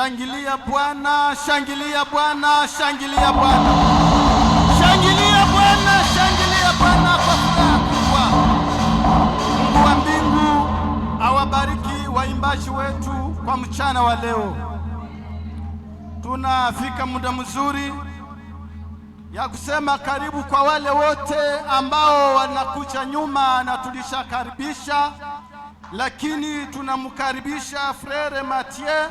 Shangilia Bwana, shangilia Bwana, shangilia Bwana, shangilia Bwana, shangilia Bwana kwa furaha kubwa. Mungu wa mbingu awabariki waimbaji wetu kwa mchana wa leo. Tunafika muda mzuri ya kusema karibu kwa wale wote ambao wanakuja nyuma na tulishakaribisha, lakini tunamkaribisha Frère Mathieu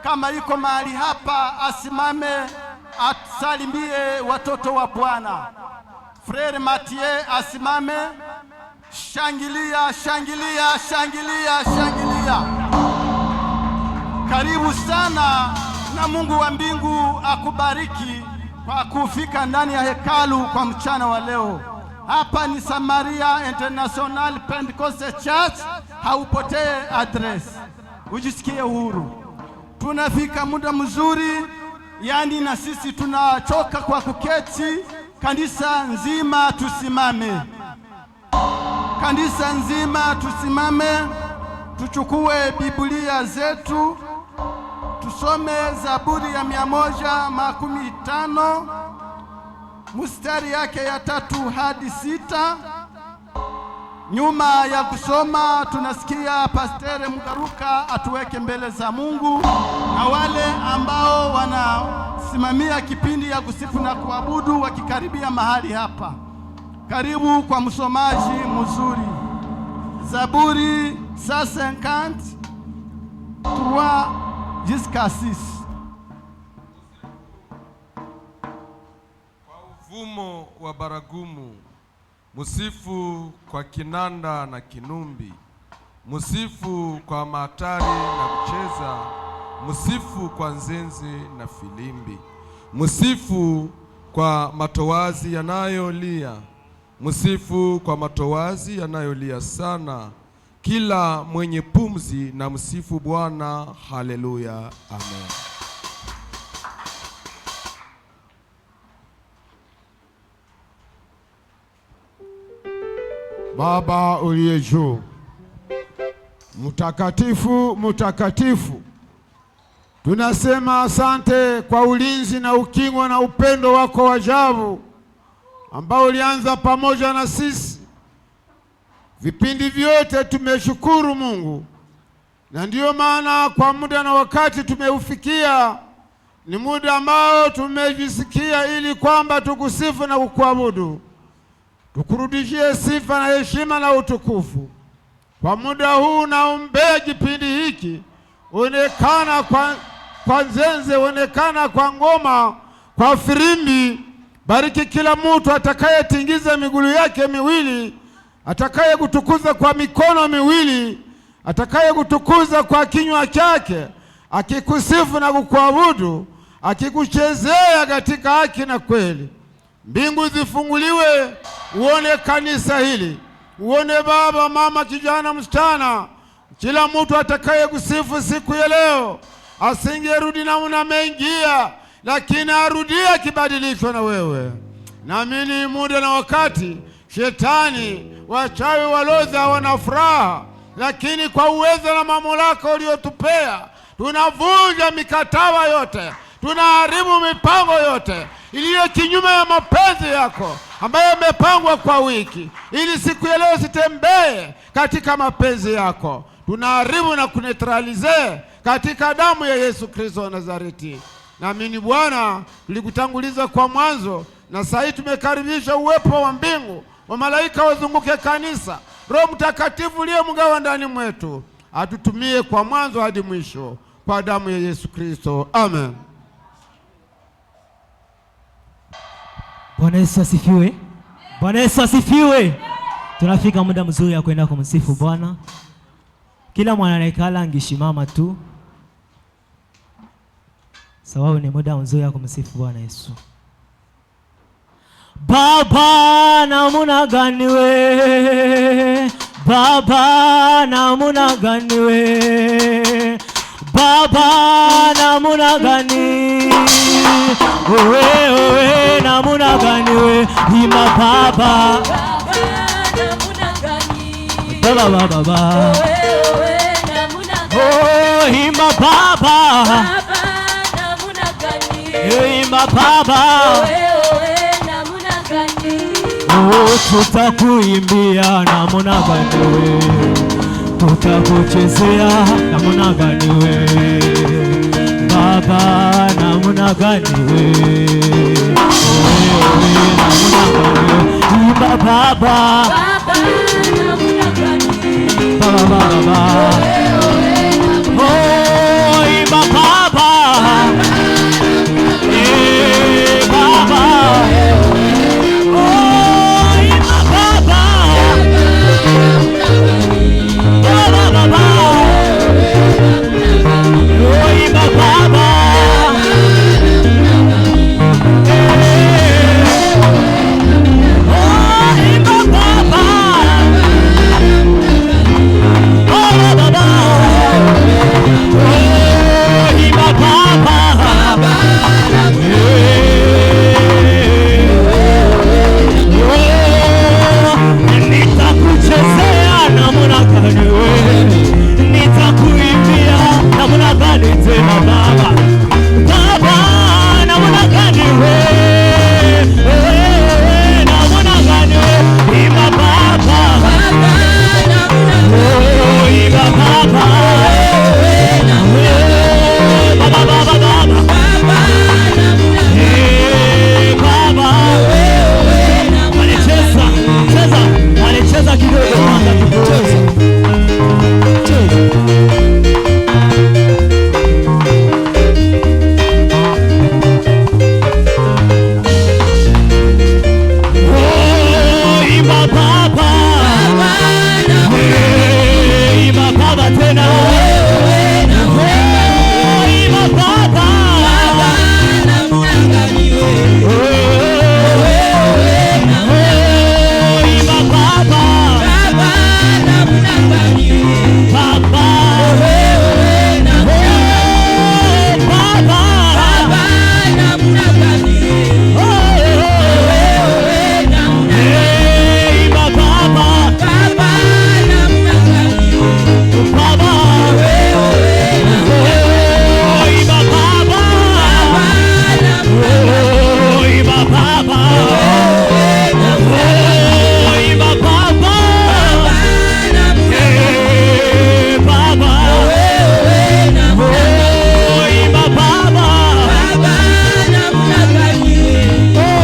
kama yuko mahali hapa, asimame asalimie watoto wa Bwana. Frère Mathieu asimame. Shangilia, shangilia, shangilia, shangilia. Karibu sana na Mungu wa mbingu akubariki kwa kufika ndani ya hekalu kwa mchana wa leo. Hapa ni Samaria International Pentecost Church, haupotee address, ujisikie uhuru. Tunafika muda mzuri, yani na sisi tunachoka kwa kuketi. Kanisa nzima tusimame, kanisa nzima tusimame, tuchukue Biblia zetu tusome Zaburi ya 150 mstari yake ya 3 hadi 6. Nyuma ya kusoma tunasikia Pastor Mugaruka atuweke mbele za Mungu, na wale ambao wanasimamia kipindi ya kusifu na kuabudu wakikaribia mahali hapa. Karibu kwa msomaji mzuri. Zaburi 153 jusqu'à 6. Kwa uvumo wa baragumu, musifu kwa kinanda na kinumbi, musifu kwa matari na kucheza, musifu kwa nzenze na filimbi, musifu kwa matowazi yanayolia, musifu kwa matowazi yanayolia sana. Kila mwenye pumzi na msifu Bwana. Haleluya, amen. Baba uliye juu, mtakatifu, mtakatifu, tunasema asante kwa ulinzi na ukingo na upendo wako wa ajabu ambao ulianza pamoja na sisi vipindi vyote. Tumeshukuru Mungu, na ndiyo maana kwa muda na wakati tumeufikia, ni muda ambao tumejisikia ili kwamba tukusifu na kukuabudu, tukurudishie sifa na heshima na utukufu. Kwa muda huu naombea kipindi hiki, onekana kwa nzenze, onekana kwa ngoma, kwa firimbi. Bariki kila mtu atakayetingiza miguu yake miwili, atakaye kutukuza kwa mikono miwili, atakaye kutukuza kwa kinywa chake, akikusifu na kukuabudu, akikuchezea katika haki na kweli. Mbingu zifunguliwe, uone kanisa hili, uone baba, mama, kijana, msichana, kila mtu atakaye kusifu siku ya leo, asingerudi namna ameingia, lakini arudie akibadilishwa na wewe. Naamini muda na wakati, shetani, wachawi, waloza wana furaha, lakini kwa uwezo na mamlaka uliotupea, tunavunja mikataba yote, tunaharibu mipango yote iliyo kinyume ya mapenzi yako ambayo imepangwa kwa wiki, ili siku ya leo sitembee katika mapenzi yako. Tunaharibu na kuneutraliser katika damu ya Yesu Kristo wa Nazareti. Naamini Bwana, tulikutanguliza kwa mwanzo, na sasa hivi tumekaribisha uwepo wa mbingu wa malaika wazunguke kanisa. Roho Mtakatifu uliye mgawa ndani mwetu atutumie kwa mwanzo hadi mwisho, kwa damu ya Yesu Kristo, amen. Bwana Yesu asifiwe. Bwana Yesu asifiwe. Tunafika muda mzuri ya kwenda kumsifu Bwana. Kila mwana anaikala angishimama tu, sababu ni muda mzuri ya kumsifu Bwana Yesu. Baba namuna gani we? Baba namuna gani we? Baba namuna gani? Owe owe namuna gani we? Ima baba. Baba baba baba. Oh, ima baba. Imba Baba. Oh, tutakuimbia namna gani we, tutakuchezea namna gani we, Baba namna gani we, oh, namna gani we. Imba Baba, Baba, Baba, oh, imba Baba, eh, Baba. Oh, imba Baba, Baba, Baba. Oh, imba Baba. Eh. Oh, imba Baba. Baba, Baba. Oh, imba Baba. Eh. Oh, nitakuchezea namna gani we, nitakuimbia namna gani tena Baba, Baba namna gani we, eh, namna gani we, imba Baba, oh, imba Baba, eh, Baba, Baba, Baba, eh, Baba. Wanacheza, cheza, wanacheza kidogo kwanza kidogo. Cheza. Oh, imba Baba. Eh, imba Baba tena. Oh, imba Baba. Oh, oh, imba Baba. Baba. Oh, Baba. Oh, eh, imba Baba. Baba. Oh, imba Baba. Oh, imba Baba. Oh, imba Baba. Eh, Baba. Oh, imba Baba. Oh.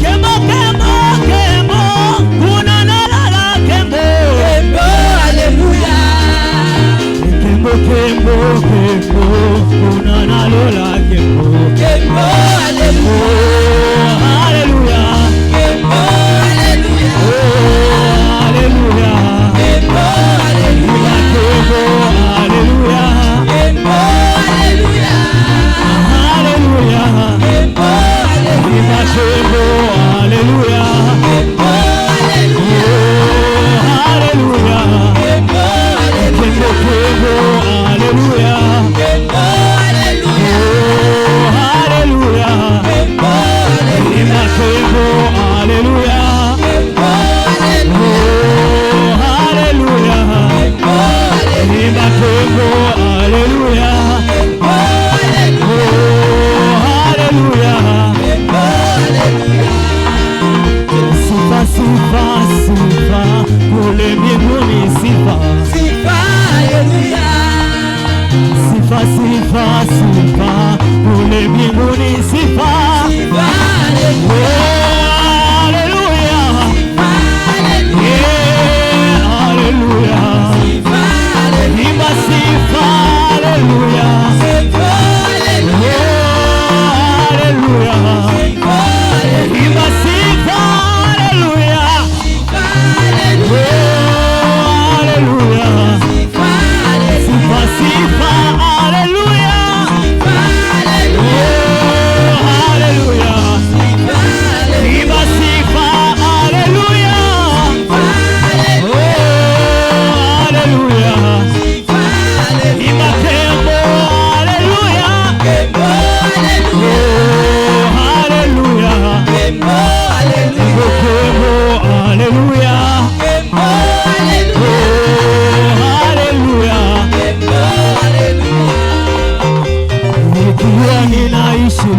Kembo, kembo, kembo, kuna nalala kembo. Kembo, kembo, kembo, kuna nalola kembo. Oh, hallelujah. Oh, hallelujah. Kembo, hallelujah. Hallelujah. Imba kembo, hallelujah. Oh, hallelujah. Kembo, kembo, hallelujah. Oh, hallelujah.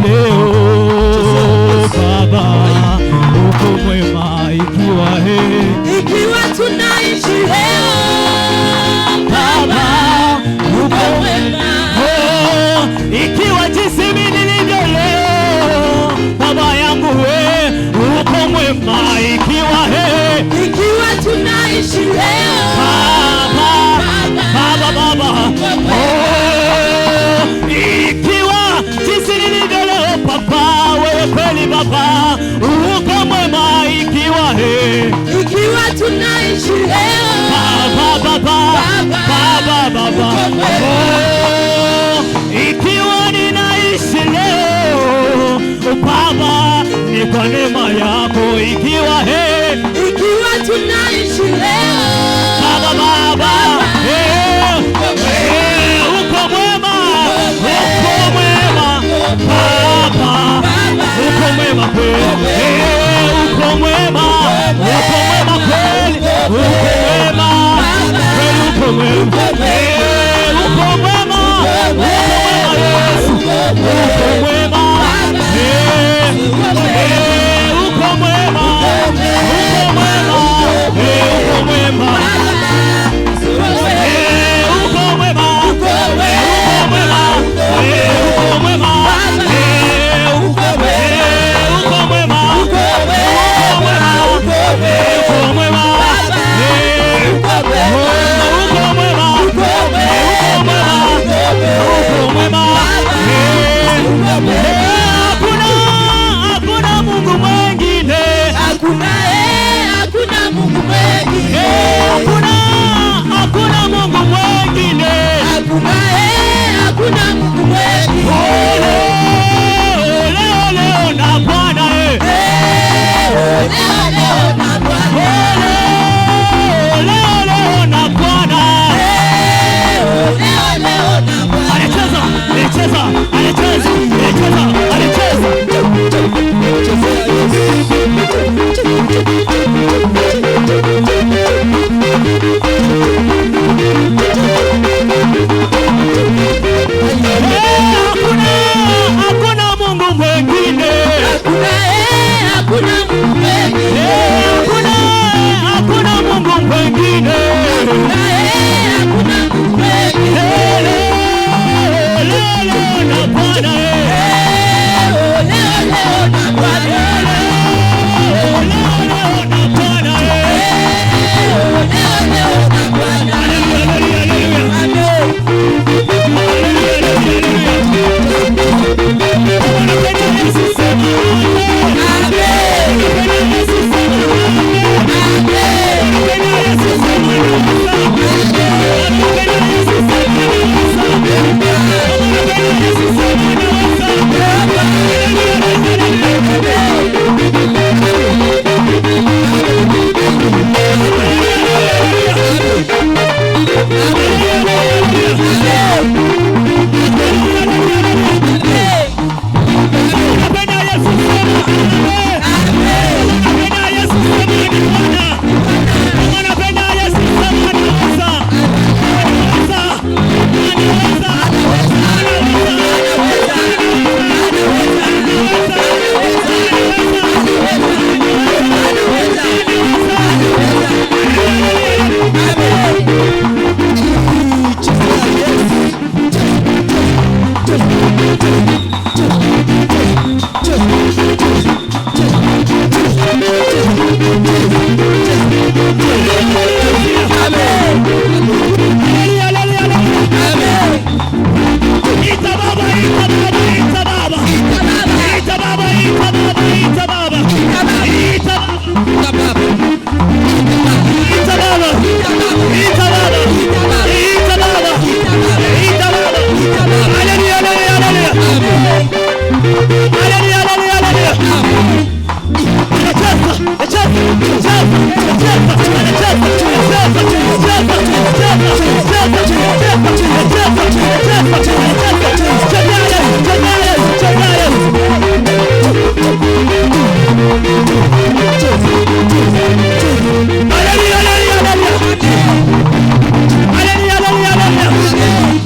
leo Baba, uko mwema ikiwa he, Ikiwa tunaishi leo Baba, uko mwema. Oh, ikiwa jinsi mimi nilivyo leo Baba yangu we, uko mwema ikiwa he, Ikiwa tunaishi leo Baba, Baba, Baba, oh, ikiwa jinsi nilivyo leo Baba, wewe kweli Baba, uko mwema ikiwa he, Ikiwa tunaishi leo Baba, Baba, Baba, Baba, oh, ikiwa ninaishi leo Baba, ni kwa neema yako ikiwa he, Ikiwa tunaishi leo Baba, Baba, eh, eh, uko mwema, uko mwema, Baba, uko mwema kweli, eh, uko mwema, uko mwema kweli, uko mwema, kweli uko mwema, eh, uko mwema, uko mwema Yesu, uko mwema, eh, eh, uko mwema, uko mwema, eh, uko mwema. Eh, uko mwema, uko mwema, eh, uko mwema, eh, uko mwema, uko mwema, eh, uko mwema, eh, uko mwema, uko mwema, uko mwema, eh, eh, hakuna Mungu mwingine, Hakuna, eh, hakuna Mungu mwingine. eh, hakuna Mungu mwingine. Hakuna, eh, hakuna Mungu mwingine. Ole, ole, ole, ona Bwana, eh. Leo, leo na Bwana. Ole, ole, ole, ona Bwana. Leo, leo na Bwana. Anacheza, anacheza, anacheza, anacheza, anacheza. Eh, hakuna Mungu mwingine. Hakuna, eh, hakuna Mungu mwingine. Eh, hakuna Mungu mwingine. Hakuna, eh, hakuna Mungu mwingine. Ole, ole, ole, ona Bwana, eh. Leo, leo na Bwana. Ole, ole, ona Bwana, eh. Leo, leo na Bwana.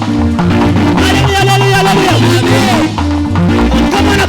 Haleluya, haleluya, haleluya. Amen.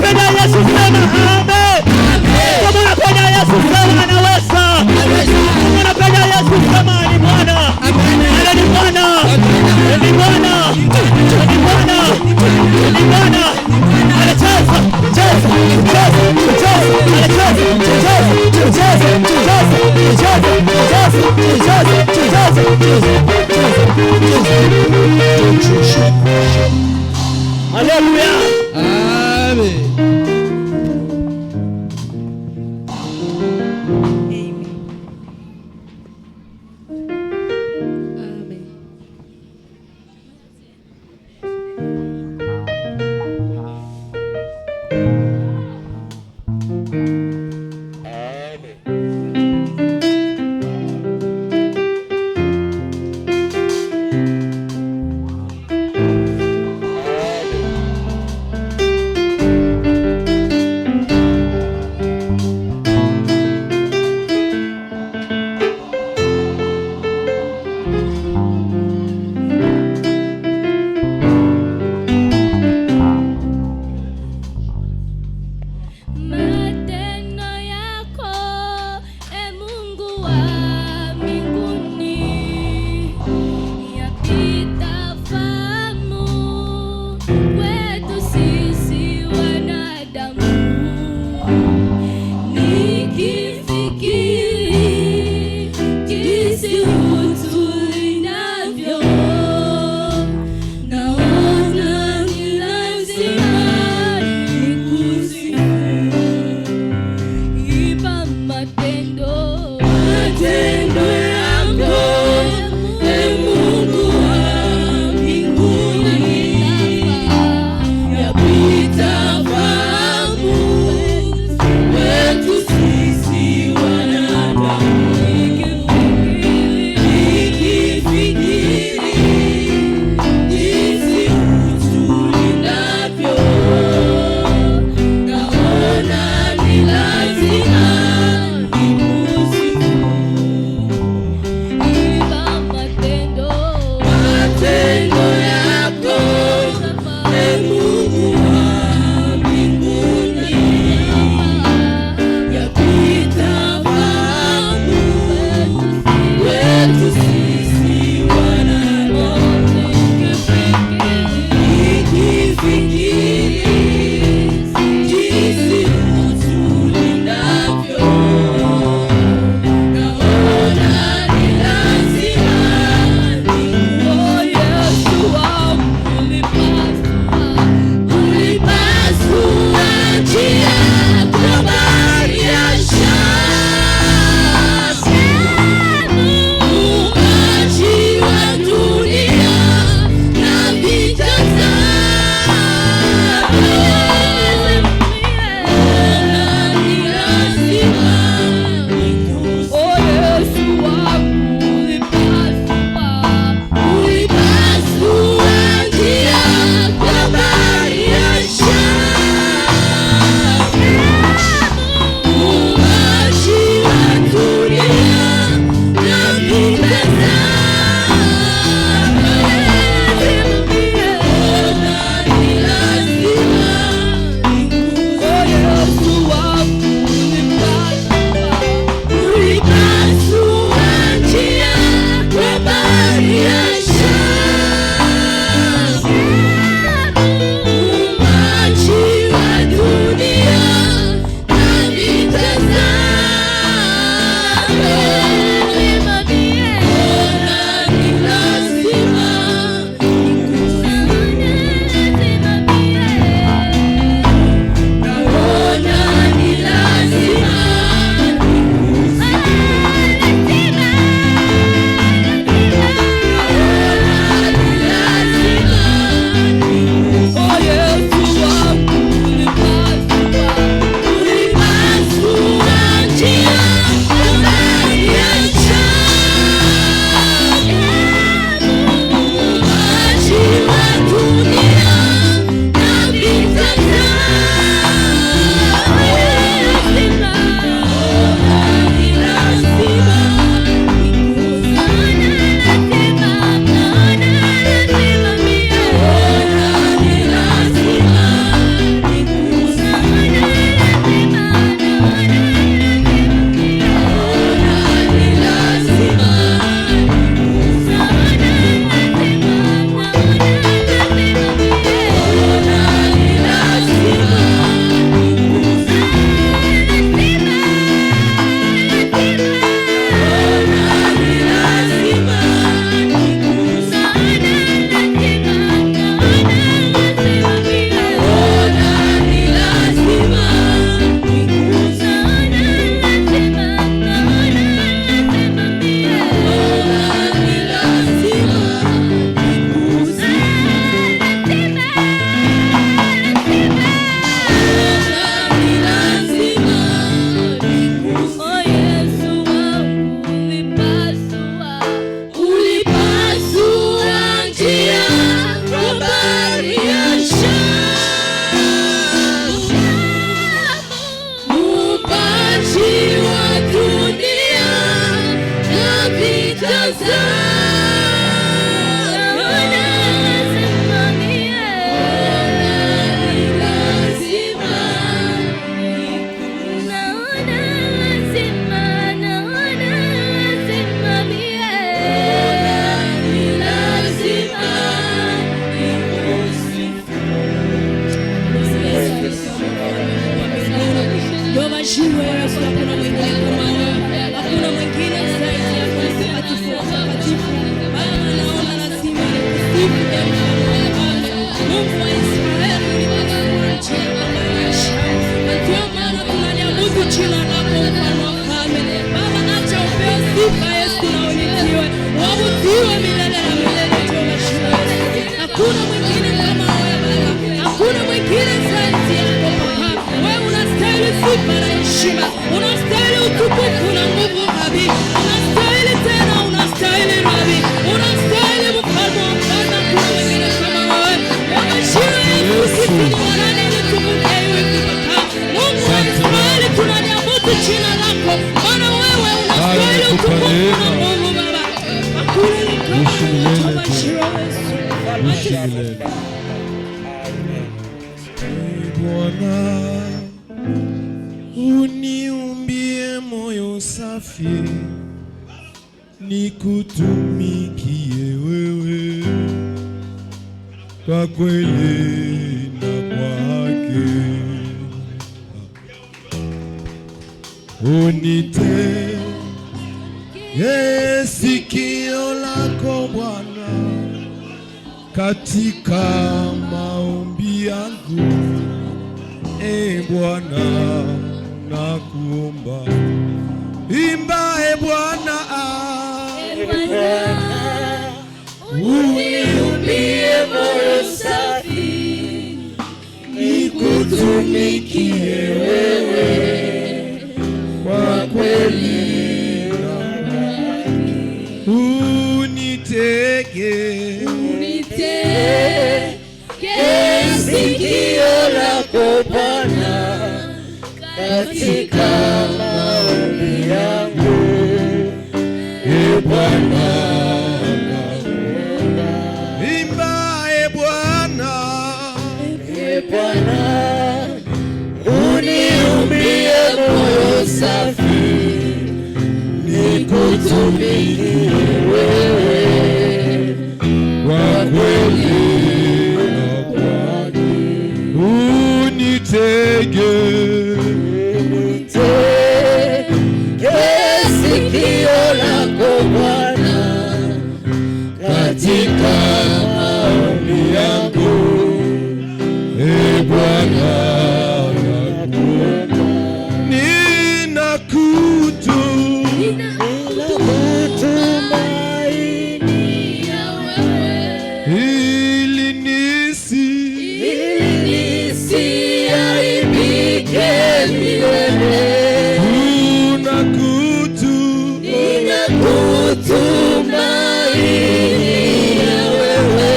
Jehova Yesu, hakuna mwingine kama wewe, hakuna mwingine zaidi yako, mtakatifu wa takatifu. Baba, naona lazima nikusifu Baba. Mungu wa Israeli, ulipasua njia kama ya Shamu, na ndio maana tunaliabudu jina lako, mfalme wa falme. Baba, acha upewe sifa Yesu na uinuliwe, uabudiwe milele na milele. Jehova Yesu, hakuna mwingine kama wewe Baba, hakuna mwingine zaidi yako Baba. Wewe unastahili sifa na heshima, unastahili utukufu na nguvu Rabi, unastahili tena, unastahili Rabi, unastahili mfalme wa falme. Hakuna mwingine kama wewe. Wameshindwa Yesu, sisi ni wanani ili tukugeuke Baba. Mungu wa Israeli, tunaliabudu jina lako, maana wewe unastahili utukufu na nguvu Baba. Hakuna kama wewe Jehova Yesu. Ishi milele. Bwana, uniumbie moyo safi, nikutumikie wewe kwa kweli na kwa haki. Unite sikio lako Bwana katika maombi yangu, e Bwana, nakuomba. Imba e Bwana, Uniumbie moyo safi, nikutumikie wewe kwa kweli na unitege unitege sikio lako Bwana katika maombi yangu, e Bwana, imba e Bwana, E Bwana, uniumbie moyo safi, nikutumikie wewe kwa kweli na kwa haki. Unitege Unitege sikio lako Bwana katika maombi yangu, e Bwana, nakuomba. Ninakutu ninakutumainia wewe, ili nisi ili nisiaibike milele. Unakutu Ninakutumainia wewe,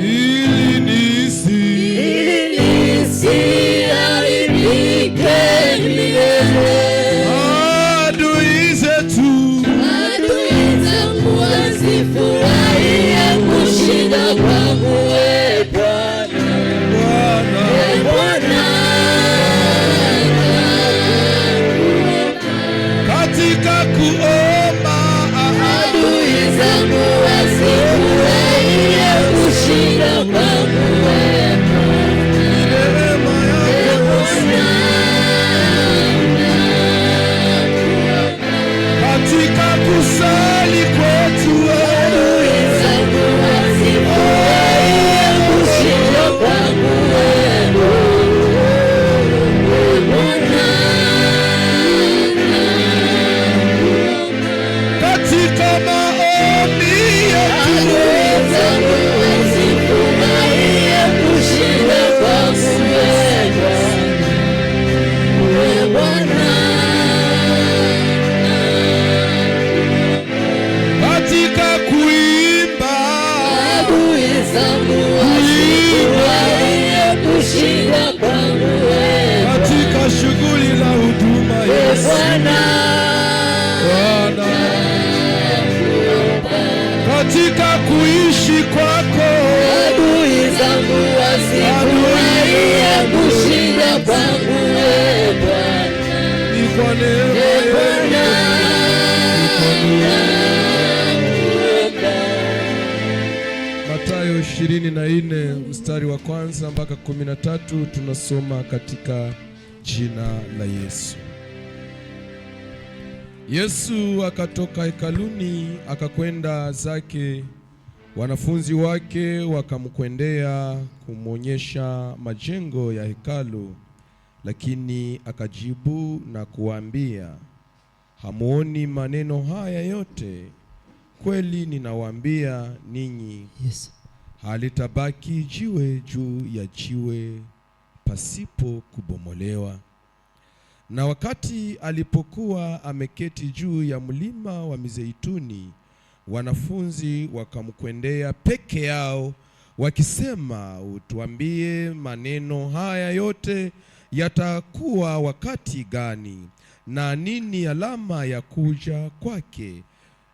ili nisi ili nisiaibike milele. Adui zetu Adui zangu wasifurahie kushinda kwangu, e Bwana. Bwana, E Bwana, katika kuomba adui zangu wasifurahie kushinda kwangu, e Bwana. Ni neema yako E Bwana, katika kusali kwetu adui zangu wasifurahie kushinda kwangu, e Bwana. Katika maombi yetu Adui zangu wasifurahie kushinda kwangu, e Bwana. E Bwana. Katika kuimba Adui zangu wasifurahie kushinda kwangu, e katika shughuli la huduma E Yesu Bwana. Bwana. Katika kuishi kwako. Adui zangu wasifurahie kushinda kwangu, e Bwana. Ni kwa neema E Bwana, nakuomba. Mathayo 24 mstari wa kwanza mpaka 13 tunasoma katika jina la Yesu. Yesu akatoka hekaluni akakwenda zake, wanafunzi wake wakamkwendea kumwonyesha majengo ya hekalu, lakini akajibu na kuwaambia, hamuoni maneno haya yote? Kweli ninawaambia ninyi, Yes. halitabaki jiwe juu ya jiwe pasipo kubomolewa. Na wakati alipokuwa ameketi juu ya mlima wa Mizeituni, wanafunzi wakamkwendea peke yao wakisema, utuambie maneno haya yote yatakuwa wakati gani, na nini alama ya kuja kwake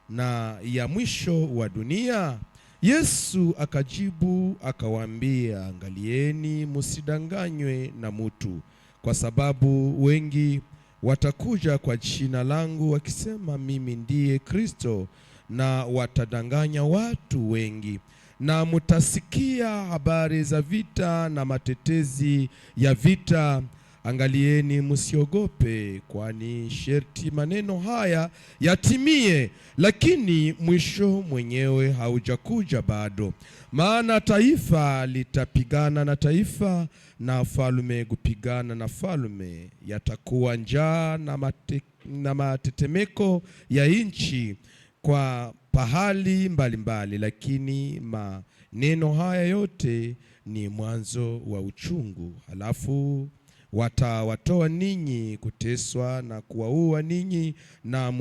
na ya mwisho wa dunia? Yesu akajibu akawaambia, angalieni msidanganywe na mutu, kwa sababu wengi watakuja kwa jina langu wakisema mimi ndiye Kristo, na watadanganya watu wengi. Na mutasikia habari za vita na matetezi ya vita. Angalieni msiogope, kwani sherti maneno haya yatimie, lakini mwisho mwenyewe haujakuja bado. Maana taifa litapigana na taifa, na falume kupigana na falume. Yatakuwa njaa na matetemeko ya nchi kwa pahali mbalimbali mbali, lakini maneno haya yote ni mwanzo wa uchungu. Halafu watawatoa ninyi kuteswa na kuwaua ninyi, na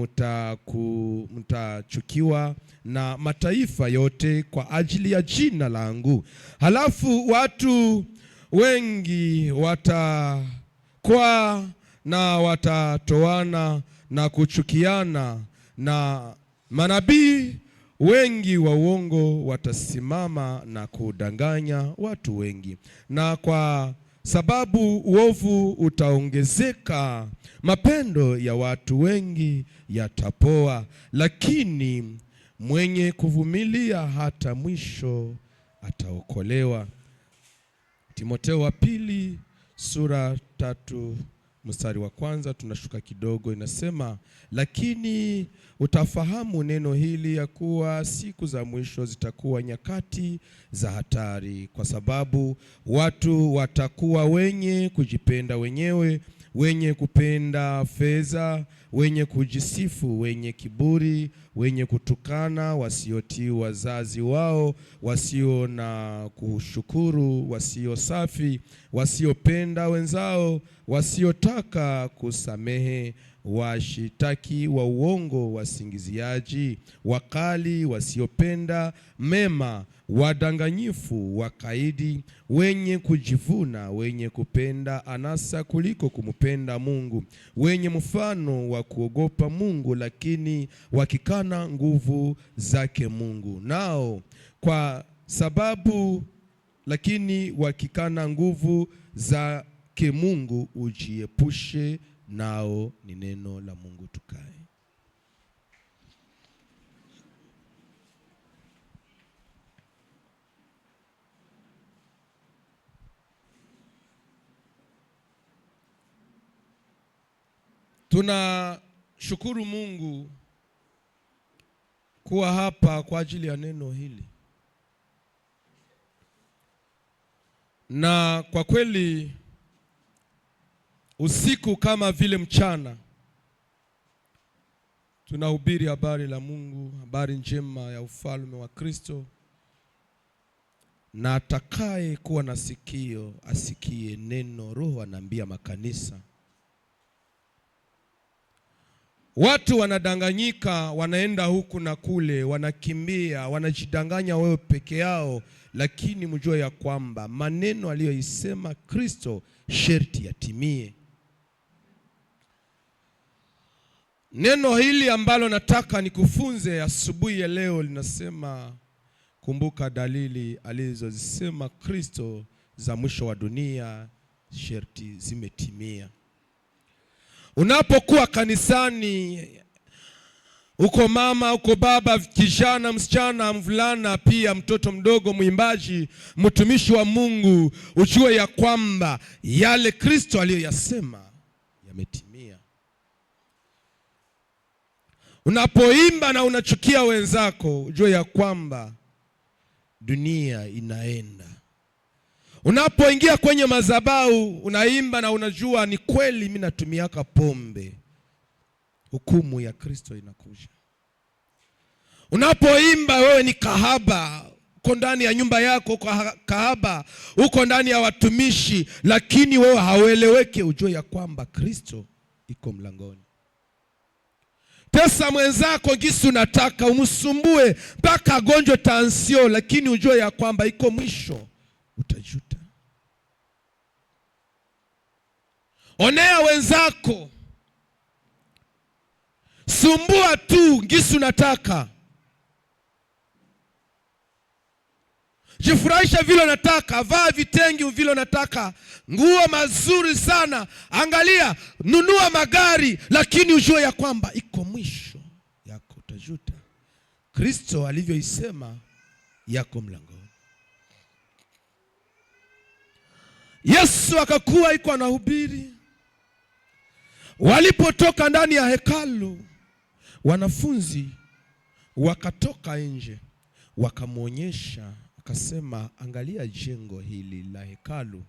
mtachukiwa na mataifa yote kwa ajili ya jina langu. Halafu watu wengi watakwaa na watatoana na kuchukiana, na manabii wengi wa uongo watasimama na kudanganya watu wengi. Na kwa sababu uovu utaongezeka, mapendo ya watu wengi yatapoa, lakini mwenye kuvumilia hata mwisho ataokolewa. Timoteo wa pili sura 3 mstari wa kwanza, tunashuka kidogo, inasema, lakini utafahamu neno hili ya kuwa siku za mwisho zitakuwa nyakati za hatari, kwa sababu watu watakuwa wenye kujipenda wenyewe, wenye kupenda fedha, wenye kujisifu, wenye kiburi, wenye kutukana, wasiotii wazazi wao, wasio na kushukuru, wasio safi, wasiopenda wenzao, wasiotaka kusamehe, washitaki wa uongo, wasingiziaji, wakali, wasiopenda mema, wadanganyifu, wakaidi, wenye kujivuna, wenye kupenda anasa kuliko kumpenda Mungu, wenye mfano wa kuogopa Mungu, lakini wakikana nguvu zake Mungu. Nao kwa sababu lakini wakikana nguvu zake Mungu, ujiepushe nao. Ni neno la Mungu. Tukae. Tunashukuru Mungu kuwa hapa kwa ajili ya neno hili. Na kwa kweli usiku kama vile mchana tunahubiri habari la Mungu, habari njema ya ufalme wa Kristo. Na atakaye kuwa na sikio asikie neno Roho anaambia makanisa. Watu wanadanganyika, wanaenda huku na kule, wanakimbia, wanajidanganya wao peke yao, lakini mjue ya kwamba maneno aliyoisema Kristo sherti yatimie. Neno hili ambalo nataka nikufunze asubuhi ya leo linasema, kumbuka dalili alizozisema Kristo za mwisho wa dunia sherti zimetimia. Unapokuwa kanisani, uko mama, uko baba, kijana, msichana, mvulana, pia mtoto mdogo, mwimbaji, mtumishi wa Mungu, ujue ya kwamba yale Kristo aliyoyasema yametimia. Unapoimba na unachukia wenzako, ujue ya kwamba dunia inaenda. Unapoingia kwenye madhabahu unaimba na unajua ni kweli mimi natumiaka pombe, hukumu ya Kristo inakuja. Unapoimba wewe ni kahaba, uko ndani ya nyumba yako uko kahaba, uko ndani ya watumishi, lakini wewe haueleweki, ujue ya kwamba Kristo iko mlangoni. Tesa mwenzako gisi unataka, umsumbue mpaka agonjwe tansio, lakini ujue ya kwamba iko mwisho, utajuta. Onea wenzako, sumbua tu gisi unataka, jifurahisha vile unataka, vaa vitengi vile unataka, nguo mazuri sana, angalia, nunua magari, lakini ujue ya kwamba iko mwisho yako, utajuta. Kristo alivyoisema yako mlangoni. Yesu akakuwa iko anahubiri. Walipotoka ndani ya hekalu, wanafunzi wakatoka nje, wakamwonyesha, akasema, angalia jengo hili la hekalu.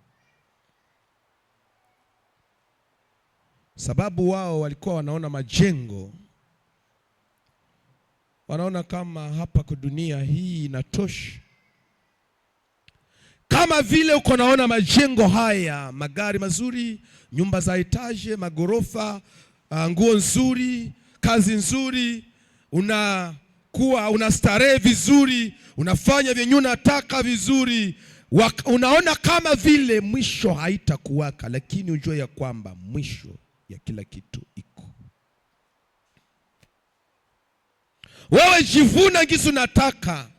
Sababu wao walikuwa wanaona majengo, wanaona kama hapa kwa dunia hii inatosha. Kama vile uko naona majengo haya, magari mazuri, nyumba za etaje, magorofa, nguo nzuri, kazi nzuri, unakuwa unastarehe vizuri, unafanya vyenye unataka vizuri, unaona kama vile mwisho haitakuwaka, lakini ujue ya kwamba mwisho ya kila kitu iko. Wewe jivuna gisi unataka,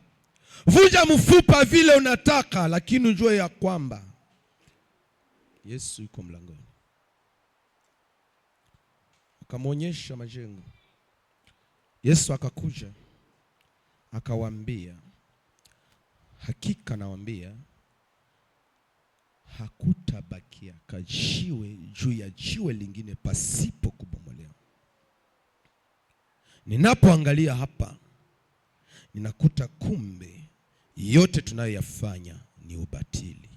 vunja mfupa vile unataka, lakini ujue ya kwamba Yesu yuko mlangoni. Akamwonyesha majengo. Yesu akakuja akawaambia, hakika nawaambia hakutabakia kajiwe juu ya jiwe lingine pasipo kubomolewa. Ninapoangalia hapa ninakuta kumbe yote tunayoyafanya ni ubatili.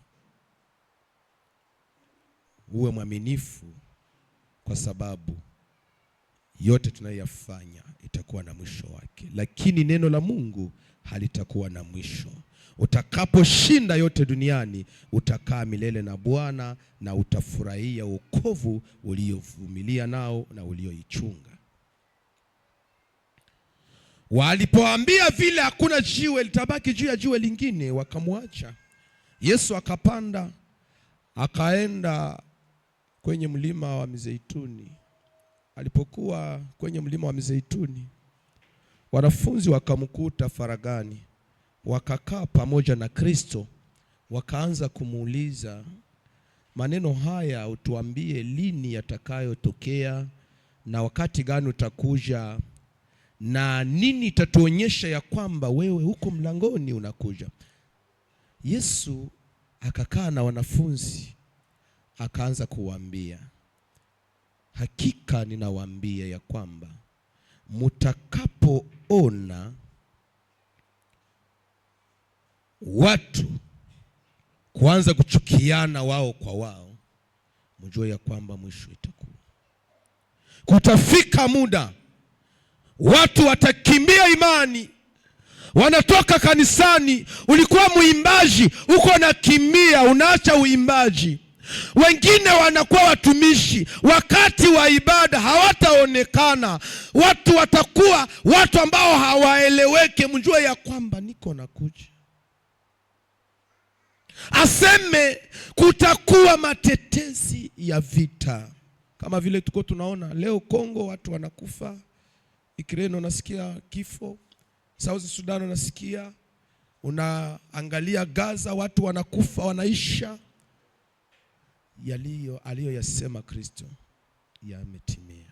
Uwe mwaminifu, kwa sababu yote tunayoyafanya itakuwa na mwisho wake, lakini neno la Mungu halitakuwa na mwisho. Utakaposhinda yote duniani, utakaa milele na Bwana na utafurahia wokovu uliovumilia nao na ulioichunga. Walipoambia vile hakuna jiwe litabaki juu ya jiwe lingine, wakamwacha. Yesu akapanda akaenda kwenye mlima wa Mizeituni. Alipokuwa kwenye mlima wa Mizeituni, wanafunzi wakamkuta faragani, wakakaa pamoja na Kristo, wakaanza kumuuliza, maneno haya utuambie lini yatakayotokea na wakati gani utakuja na nini itatuonyesha ya kwamba wewe huko mlangoni unakuja. Yesu akakaa na wanafunzi akaanza kuwaambia, hakika ninawaambia ya kwamba mutakapoona watu kuanza kuchukiana wao kwa wao, mjue ya kwamba mwisho itakuwa. Kutafika muda watu watakimbia imani, wanatoka kanisani. Ulikuwa muimbaji, uko unakimbia, unaacha uimbaji. Wengine wanakuwa watumishi, wakati wa ibada hawataonekana. Watu watakuwa watu ambao hawaeleweke. Mjue ya kwamba niko nakuja. Aseme kutakuwa matetezi ya vita. Kama vile tuko tunaona leo Kongo watu wanakufa, Ukraine unasikia kifo, South Sudan unasikia, unaangalia Gaza watu wanakufa wanaisha. Yaliyo aliyoyasema Kristo yametimia.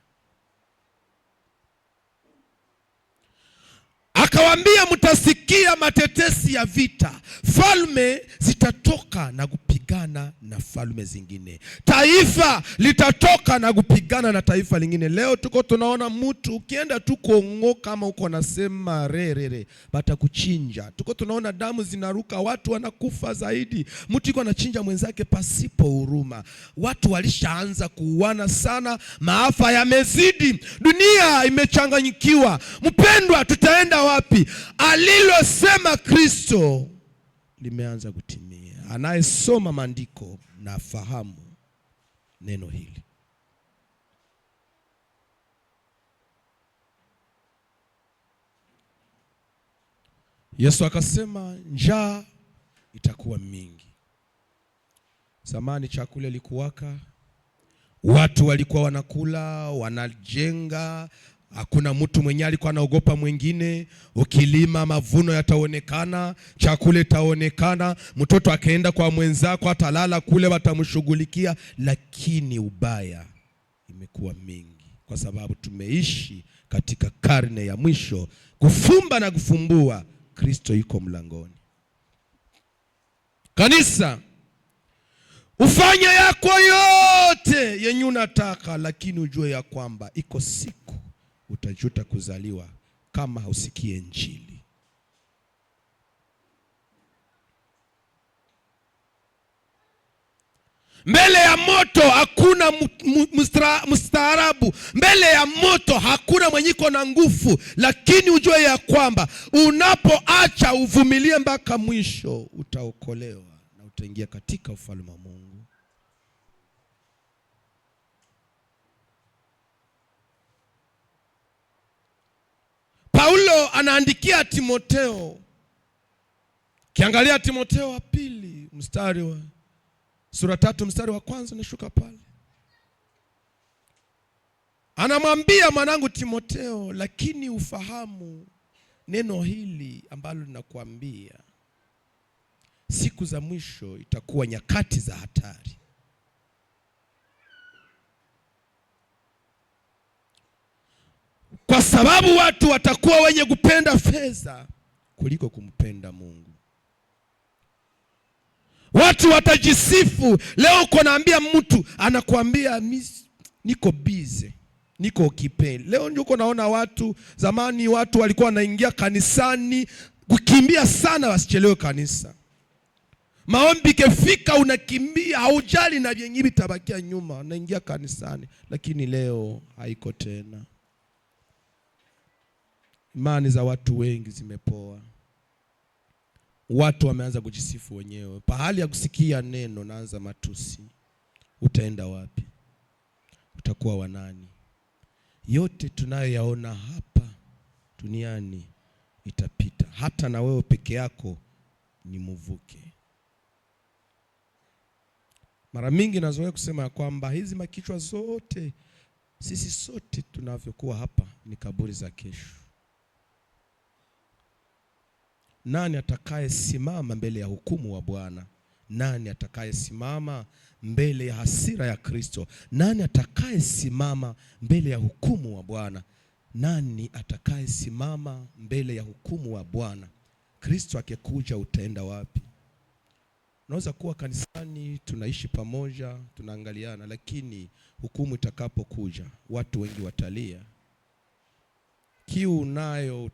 Akawaambia, mtasikia matetesi ya vita, falme zitatoka na kupigana na falme zingine, taifa litatoka na kupigana na taifa lingine. Leo tuko tunaona mtu ukienda tu Kongo kama uko nasema rerere, batakuchinja. Tuko tunaona damu zinaruka, watu wanakufa zaidi, mtu yuko anachinja mwenzake pasipo huruma. Watu walishaanza kuuana sana, maafa yamezidi, dunia imechanganyikiwa. Mpendwa, tutaenda wapi? Alilosema Kristo limeanza kutimia. Anayesoma maandiko na afahamu neno hili. Yesu akasema njaa itakuwa mingi. Zamani chakula ilikuwaka, watu walikuwa wanakula, wanajenga. Hakuna mtu mwenye alikuwa anaogopa mwingine. Ukilima mavuno yataonekana, chakula itaonekana, mtoto akaenda kwa mwenzako atalala kule, watamshughulikia. Lakini ubaya imekuwa mingi, kwa sababu tumeishi katika karne ya mwisho. Kufumba na kufumbua, Kristo yuko mlangoni. Kanisa, ufanye yako yote yenye unataka, lakini ujue ya kwamba iko siku utajuta kuzaliwa kama hausikie Injili. Mbele ya moto hakuna mstaarabu, mbele ya moto hakuna mwenye iko na nguvu, lakini ujue ya kwamba unapoacha uvumilie mpaka mwisho utaokolewa na utaingia katika ufalme wa Mungu. Paulo anaandikia Timoteo. Kiangalia Timoteo wa pili mstari wa sura 3 mstari wa kwanza nashuka pale. Anamwambia mwanangu Timoteo, lakini ufahamu neno hili ambalo ninakuambia, siku za mwisho itakuwa nyakati za hatari. Kwa sababu watu watakuwa wenye kupenda fedha kuliko kumpenda Mungu. Watu watajisifu. Leo uko naambia mtu anakuambia niko busy, niko kipe. Leo ndio uko naona watu, zamani watu walikuwa wanaingia kanisani kukimbia sana wasichelewe kanisa. Maombi kefika unakimbia, haujali na vyenye vitabakia nyuma, unaingia kanisani. Lakini leo haiko tena. Imani za watu wengi zimepoa. Watu wameanza kujisifu wenyewe. Pahali ya kusikia neno naanza matusi. Utaenda wapi? Utakuwa wanani? Yote tunayoyaona hapa duniani itapita. Hata na wewe peke yako ni mvuke. Mara mingi nazoea kusema ya kwamba hizi makichwa zote, sisi sote tunavyokuwa hapa ni kaburi za kesho. Nani atakaye simama mbele ya hukumu wa Bwana? Nani atakaye simama mbele ya hasira ya Kristo? Nani atakaye simama mbele ya hukumu wa Bwana? Nani atakaye simama mbele ya hukumu wa Bwana? Kristo akikuja utaenda wapi? Unaweza kuwa kanisani tunaishi pamoja, tunaangaliana, lakini hukumu itakapokuja watu wengi watalia. Kiu unayo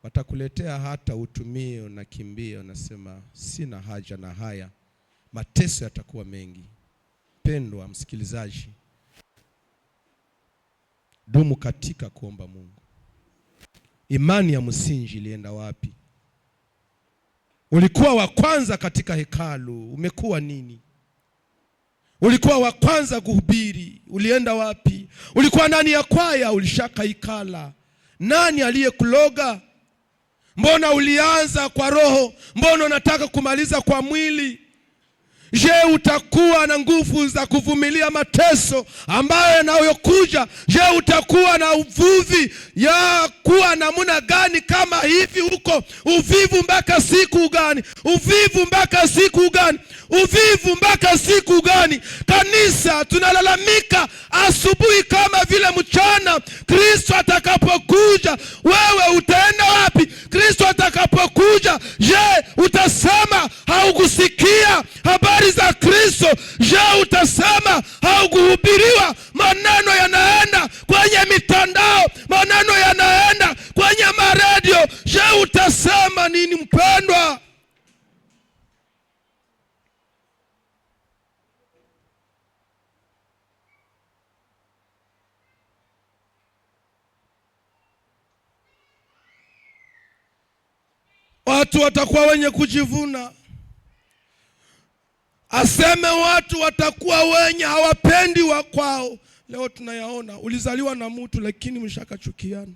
watakuletea hata utumie, unakimbia, unasema sina haja na haya. Mateso yatakuwa mengi. Pendwa msikilizaji, dumu katika kuomba Mungu. Imani ya msingi ilienda wapi? Ulikuwa wa kwanza katika hekalu, umekuwa nini? Ulikuwa wa kwanza kuhubiri, ulienda wapi? Ulikuwa ndani ya kwaya, ulishakaikala. Nani aliyekuloga? Mbona ulianza kwa roho? Mbona unataka kumaliza kwa mwili? Je, utakuwa na nguvu za kuvumilia mateso ambayo yanayokuja? Je, utakuwa na uvuvi ya kuwa namna gani kama hivi huko? Uvivu mpaka siku gani? Uvivu mpaka siku gani? Uvivu mpaka siku gani? Kanisa tunalalamika asubuhi kama vile mchana. Kristo atakapokuja, wewe utaenda wapi? Kristo atakapokuja, je, utasema haukusikia habari za Kristo? Je, utasema haukuhubiriwa? Maneno yanaenda kwenye mitandao, maneno yanaenda kwenye maredio. Je, utasema nini mpendwa? Watu watakuwa wenye kujivuna. Aseme watu watakuwa wenye hawapendi wa kwao. Leo tunayaona. Ulizaliwa na mtu lakini mlishakachukiana.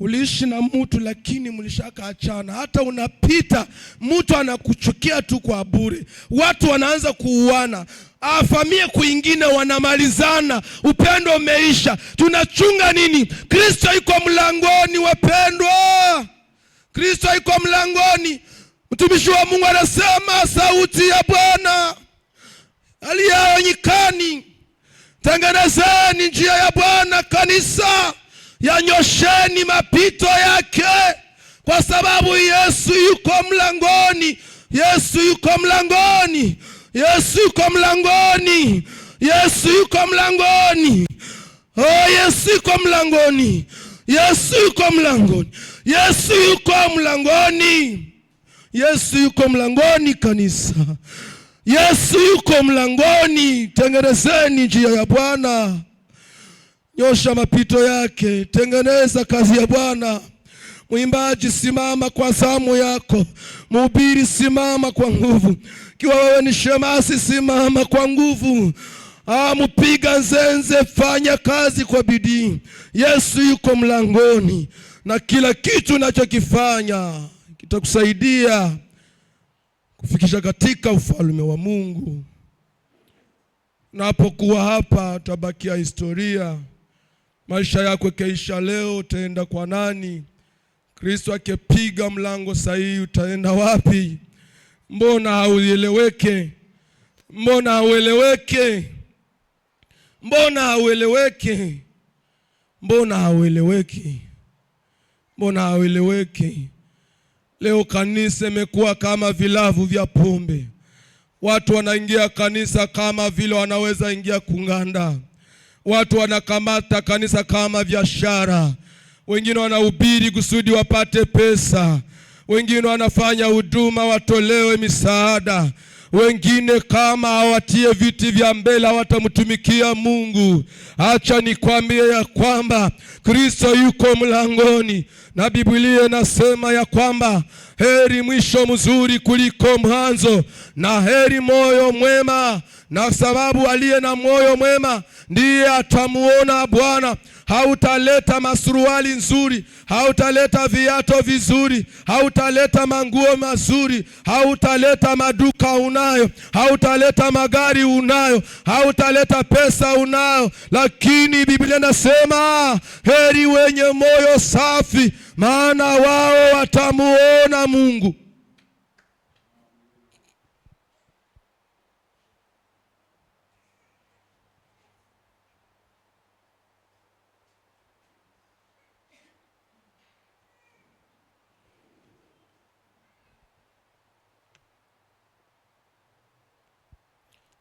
Uliishi na mtu lakini mlishakaachana. Hata unapita mtu anakuchukia tu kwa bure. Watu wanaanza kuuana. Afamie kwingine wanamalizana. Upendo umeisha. Tunachunga nini? Kristo yuko mlangoni wapendwa. Kristo yuko mlangoni. Mtumishi wa Mungu anasema sauti ya Bwana aliye nyikani, tengenezeni njia ya Bwana kanisa, yanyosheni mapito yake, kwa sababu Yesu yuko mlangoni. Yesu yuko mlangoni. Yesu yuko mlangoni. Yesu yuko mlangoni. Oh, Yesu yuko mlangoni. Yesu yuko mlangoni. Yesu yuko mlangoni. Yesu yuko mlangoni kanisa. Yesu yuko mlangoni. Tengenezeni njia ya Bwana. Nyosha mapito yake. Tengeneza kazi ya Bwana. Mwimbaji simama kwa zamu yako. Mhubiri simama kwa nguvu. Kiwa wewe ni shemasi simama kwa nguvu. Mpiga nzenze fanya kazi kwa bidii. Yesu yuko mlangoni na kila kitu unachokifanya kitakusaidia kufikisha katika ufalme wa Mungu. Unapokuwa hapa utabakia historia. Maisha yako yakiisha leo utaenda kwa nani? Kristo akipiga mlango sahihi utaenda wapi? Mbona haueleweke? Mbona haueleweke? Mbona haueleweke? Mbona haueleweki? Mbona haueleweki? Leo kanisa imekuwa kama vilavu vya pombe. Watu wanaingia kanisa kama vile wanaweza ingia kunganda. Watu wanakamata kanisa kama biashara. Wengine wanahubiri kusudi wapate pesa. Wengine wanafanya huduma watolewe misaada. Wengine kama hawatie viti vya mbele hawatamtumikia Mungu. Acha nikwambie ya kwamba Kristo yuko mlangoni, na Biblia inasema ya kwamba heri mwisho mzuri kuliko mwanzo, na heri moyo mwema, na sababu aliye na moyo mwema ndiye atamuona Bwana. Hautaleta masuruali nzuri, hautaleta viato vizuri, hautaleta manguo mazuri, hautaleta maduka unayo, hautaleta magari unayo, hautaleta pesa unayo, lakini Biblia inasema heri wenye moyo safi, maana wao watamuona Mungu.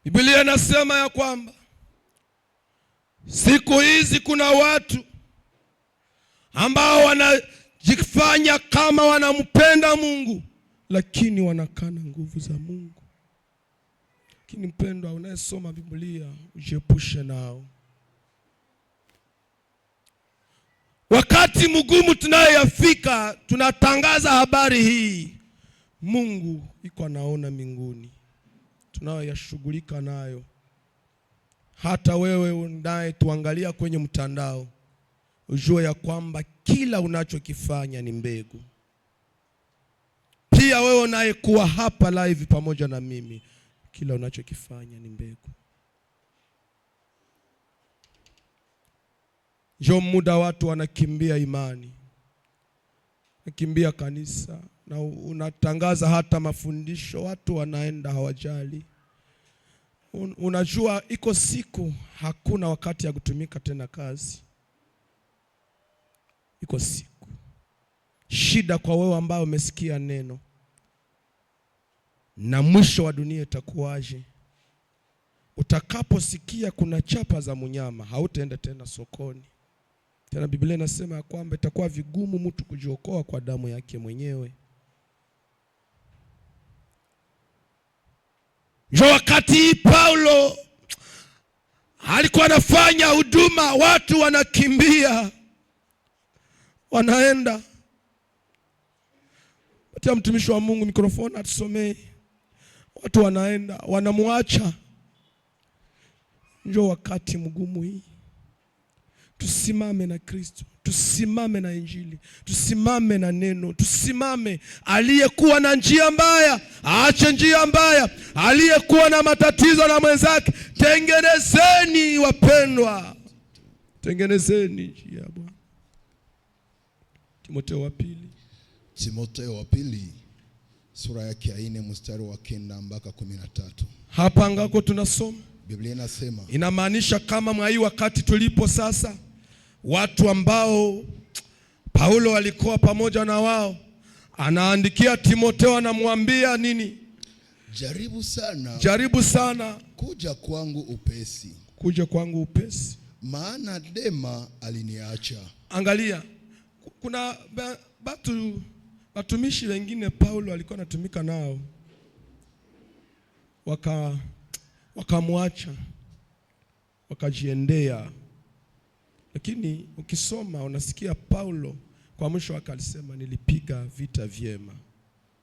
Biblia inasema ya kwamba siku hizi kuna watu ambao wanajifanya kama wanampenda Mungu, lakini wanakana nguvu za Mungu. Lakini mpendwa, unayesoma Biblia, ujiepushe nao. Wakati mgumu tunayoyafika, tunatangaza habari hii, Mungu iko anaona mbinguni tunayoyashughulika nayo. Hata wewe unaye tuangalia kwenye mtandao, ujue ya kwamba kila unachokifanya ni mbegu. Pia wewe unayekuwa hapa live pamoja na mimi, Kila unachokifanya ni mbegu. Njo muda watu wanakimbia imani, nakimbia kanisa, na unatangaza hata mafundisho, watu wanaenda hawajali. Unajua iko siku hakuna wakati ya kutumika tena kazi. Iko siku. Shida kwa wewe ambaye umesikia neno. Na mwisho wa dunia itakuwaje? Utakaposikia kuna chapa za mnyama, hautaenda tena sokoni. Tena Biblia inasema ya kwamba itakuwa vigumu mtu kujiokoa kwa damu yake mwenyewe. Njo wakati Paulo alikuwa anafanya huduma, watu wanakimbia, wanaenda. Patia mtumishi wa Mungu mikrofoni atusomee. Watu wanaenda, wanamuacha. Njo wakati mgumu hii. Tusimame na Kristo, tusimame na Injili, tusimame na neno, tusimame. Aliyekuwa na njia mbaya aache njia mbaya, aliyekuwa na matatizo na mwenzake, tengenezeni wapendwa, tengenezeni njia ya Bwana. Timotheo wa pili. Timotheo wa pili sura yake ya 4 mstari wa 9 mpaka 13. Hapa ngako tunasoma. Biblia inasema, inamaanisha kama mwa hii wakati tulipo sasa, watu ambao Paulo alikuwa pamoja na wao, anaandikia Timotheo, anamwambia nini? Jaribu sana, jaribu sana kuja kwangu upesi, kuja kwangu upesi, maana Dema aliniacha. Angalia, kuna watumishi wengine Paulo alikuwa anatumika nao, wakamwacha, wakajiendea. Lakini ukisoma unasikia Paulo kwa mwisho wake alisema, nilipiga vita vyema,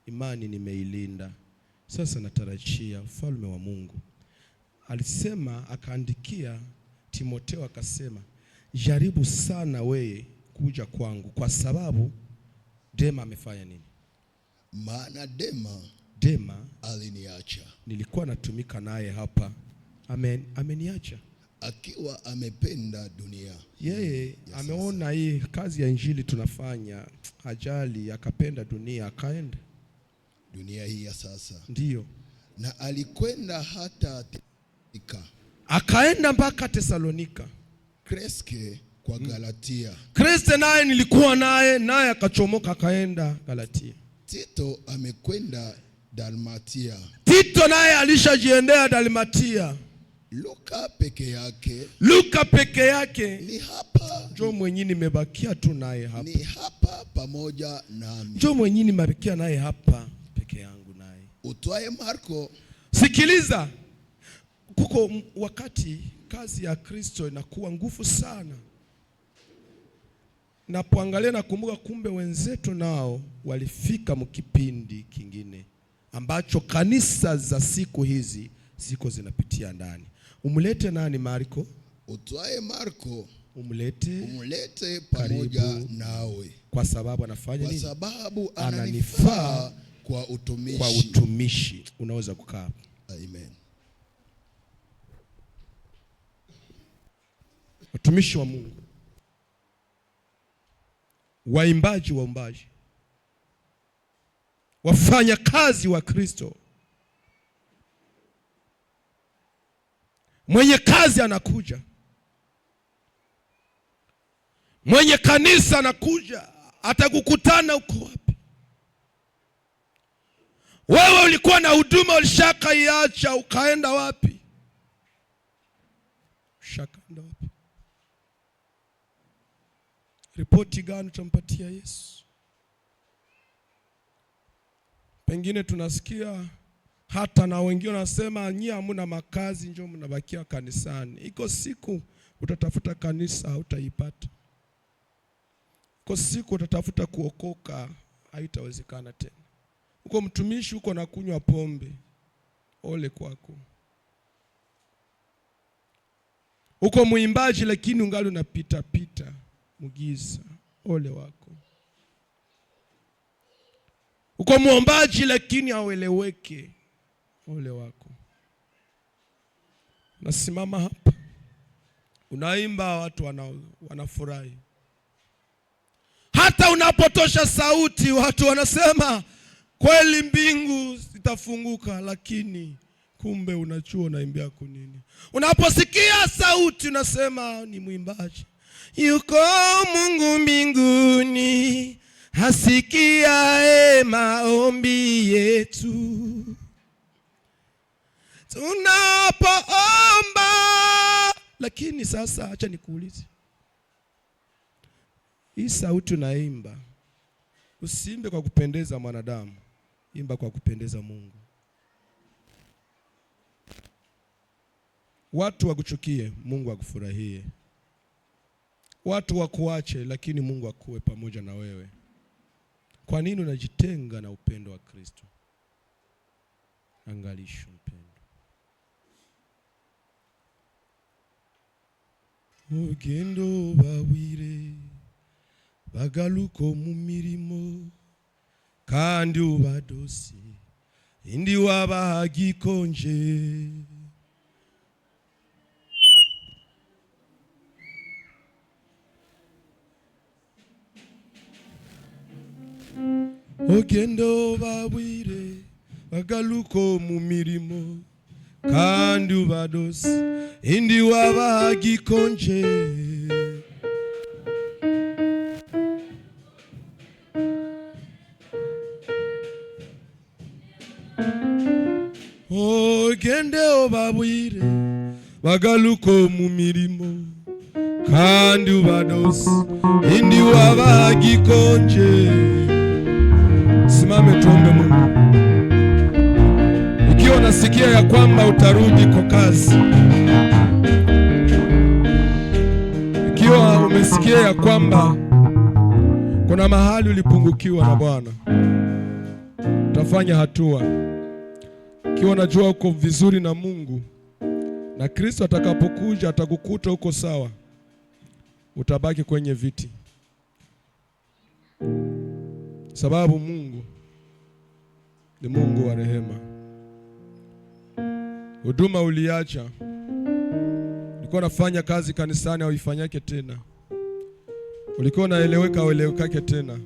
imani nimeilinda, sasa natarajia ufalme wa Mungu. Alisema, akaandikia Timotheo akasema, jaribu sana wewe kuja kwangu, kwa sababu Dema amefanya nini? Maana Dema aliniacha. Nilikuwa natumika naye hapa, ameniacha. Akiwa amependa dunia. Yeye ameona hii kazi ya injili tunafanya, ajali, akapenda dunia, akaenda. Dunia hii ya sasa. Ndiyo. Na alikwenda hata Tesalonika. Akaenda mpaka Tesalonika. Kreske kwa Galatia. Kreske naye nilikuwa naye, naye akachomoka akaenda Galatia. Tito amekwenda Dalmatia. Tito naye alishajiendea Dalmatia. Luka peke yake. Luka peke yake. Ni hapa. Njoo mwenyewe nimebakia tu naye hapa. Ni hapa pamoja nami. Njoo mwenyewe nimebakia naye hapa peke yangu naye. Utwae Marko. Sikiliza. Kuko wakati kazi ya Kristo inakuwa nguvu sana. Napoangalia nakumbuka kumbe wenzetu nao walifika mkipindi kingine ambacho kanisa za siku hizi ziko zinapitia ndani. Umlete nani Marko? Utwae Marko. Umlete pamoja nawe. Kwa sababu anafanya nini? Kwa sababu ananifaa kwa utumishi. Kwa utumishi. Unaweza kukaa. Amen. Watumishi wa Mungu, waimbaji, waombaji, wafanya kazi wa Kristo. Mwenye kazi anakuja, mwenye kanisa anakuja, atakukutana uko wapi? Wewe ulikuwa na huduma ulishakaiacha, ukaenda wapi? Ushakaenda wapi? Ripoti gani utampatia Yesu? Pengine tunasikia hata na wengine wanasema nyie hamna makazi, njoo mnabakia kanisani. Iko siku utatafuta kanisa hautaipata. Iko siku utatafuta kuokoka, haitawezekana tena. Uko mtumishi uko na kunywa pombe, ole kwako. Uko muimbaji lakini ungali unapita pita mugiza, ole wako. Uko muombaji lakini haueleweki, ole wako. Unasimama hapa unaimba, watu wanafurahi. Hata unapotosha sauti, watu wanasema kweli mbingu zitafunguka, lakini kumbe unajua unaimbia kunini. Unaposikia sauti unasema ni mwimbaji. Yuko Mungu mbinguni asikiaye maombi yetu tunapoomba. Lakini sasa acha nikuulize, hii sauti unaimba, usiimbe kwa kupendeza mwanadamu, imba kwa kupendeza Mungu. Watu wakuchukie, Mungu akufurahie. Watu wakuache, lakini Mungu akuwe pamoja na wewe. Kwa nini unajitenga na upendo wa Kristo? Angalisho mpendo. Ugendo bawire bagaluko mu mirimo kandi ubadose indi wabahagikonje. Ogendo babwire bagaluko mu mirimo kandi ubadose indi wabahagikonje. Ogende obabwire bagaluko mu mirimo kandi ubadose indi wabahagikonje. Simame tuombe Mungu. Ikiwa unasikia ya kwamba utarudi kwa kazi, ikiwa umesikia ya kwamba kuna mahali ulipungukiwa na Bwana, utafanya hatua. Ikiwa unajua uko vizuri na Mungu na Kristo atakapokuja atakukuta uko sawa, utabaki kwenye viti, sababu Mungu ni Mungu wa rehema. Huduma uliacha, ulikuwa unafanya kazi kanisani, hauifanyake tena. Ulikuwa unaeleweka, hauelewekake tena.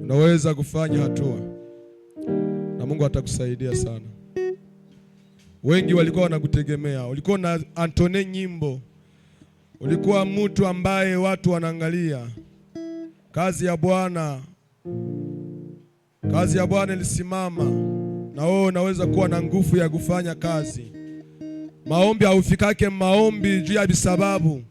Unaweza kufanya hatua na Mungu atakusaidia sana. Wengi walikuwa wanakutegemea, ulikuwa na antone nyimbo, ulikuwa mtu ambaye watu wanaangalia. Kazi ya Bwana, kazi ya Bwana ilisimama, na wewe unaweza kuwa na nguvu ya kufanya kazi. Maombi haufikake maombi juu ya bisababu.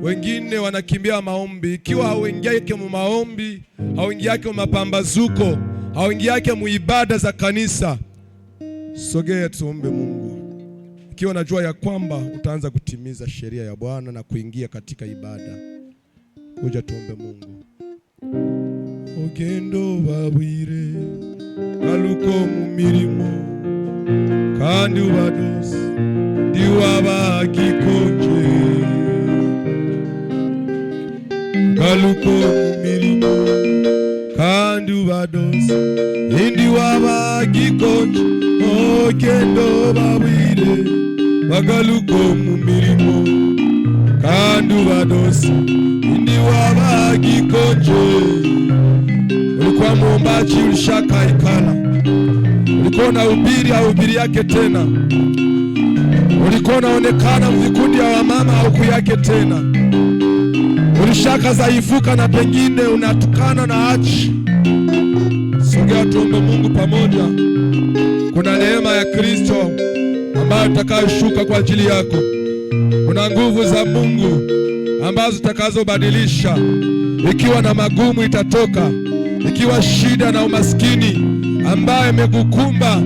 Wengine wanakimbia maombi. Ikiwa hauingiake mu maombi, hauingiake mu mapambazuko, hauingiake mu ibada za kanisa, sogea tuombe Mungu. Ikiwa unajua ya kwamba utaanza kutimiza sheria ya Bwana na kuingia katika ibada, kuja tuombe Mungu. Ogendo babwire galuko mu mirimo kandi ubadose ndiwabagikonje. Galuko mu mirimo kandi ubadose ndiwabagikonje. Ogendo babwire bagaluko mu mirimo kandi ubadose ndiwabagikonje. Ulikuwa muombaji, ulishaka ikala. Ulikuwa unahubiri, hauhubiri yake tena. Ulikuwa unaonekana mvikundi ya wamama, hauku yake tena. Ulishaka zaifuka na pengine unatukana na achi. Sogea tuombe Mungu pamoja. Kuna neema ya Kristo ambayo itakayoshuka kwa ajili yako. Kuna nguvu za Mungu ambazo zitakazobadilisha. Ikiwa na magumu itatoka, ikiwa shida na umaskini ambaye imekukumba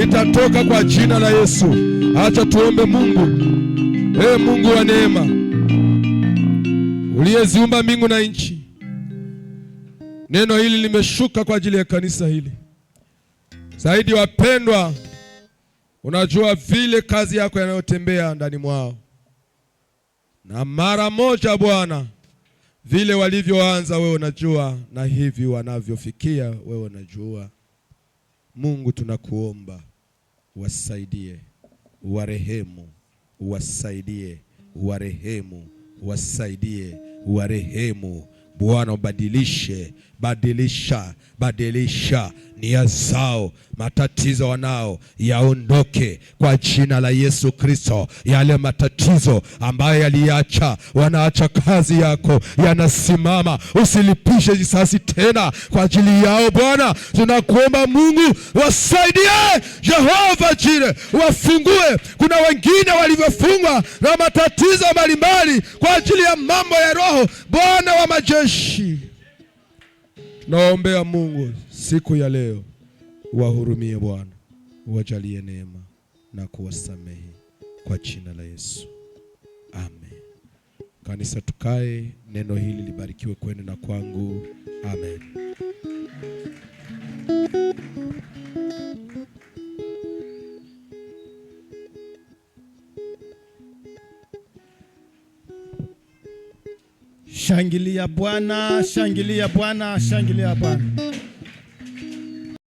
itatoka kwa jina la Yesu. Acha tuombe Mungu. Ee Mungu wa neema, uliyeziumba mbingu na nchi, neno hili limeshuka kwa ajili ya kanisa hili. Zaidi wapendwa, unajua vile kazi yako yanayotembea ndani mwao, na mara moja Bwana, vile walivyoanza wewe unajua, na hivi wanavyofikia wewe unajua. Mungu tunakuomba wasaidie. Warehemu, uwasaidie, warehemu, wasaidie, warehemu Bwana, ubadilishe, badilisha, badilisha nia zao, matatizo wanao yaondoke kwa jina la Yesu Kristo. Yale matatizo ambayo yaliacha, wanaacha kazi yako, yanasimama. Usilipishe visasi tena kwa ajili yao Bwana. Tunakuomba Mungu, wasaidie Jehova Jire, wafungue. Kuna wengine walivyofungwa na matatizo mbalimbali kwa ajili ya mambo ya roho. Bwana wa majeshi, tunaombea Mungu siku ya leo, wahurumie Bwana, wajalie neema na kuwasamehe kwa jina la Yesu, amen. Kanisa, tukae. Neno hili libarikiwe kwenu na kwangu, amen. Shangilia Bwana, shangilia Bwana, shangilia Bwana.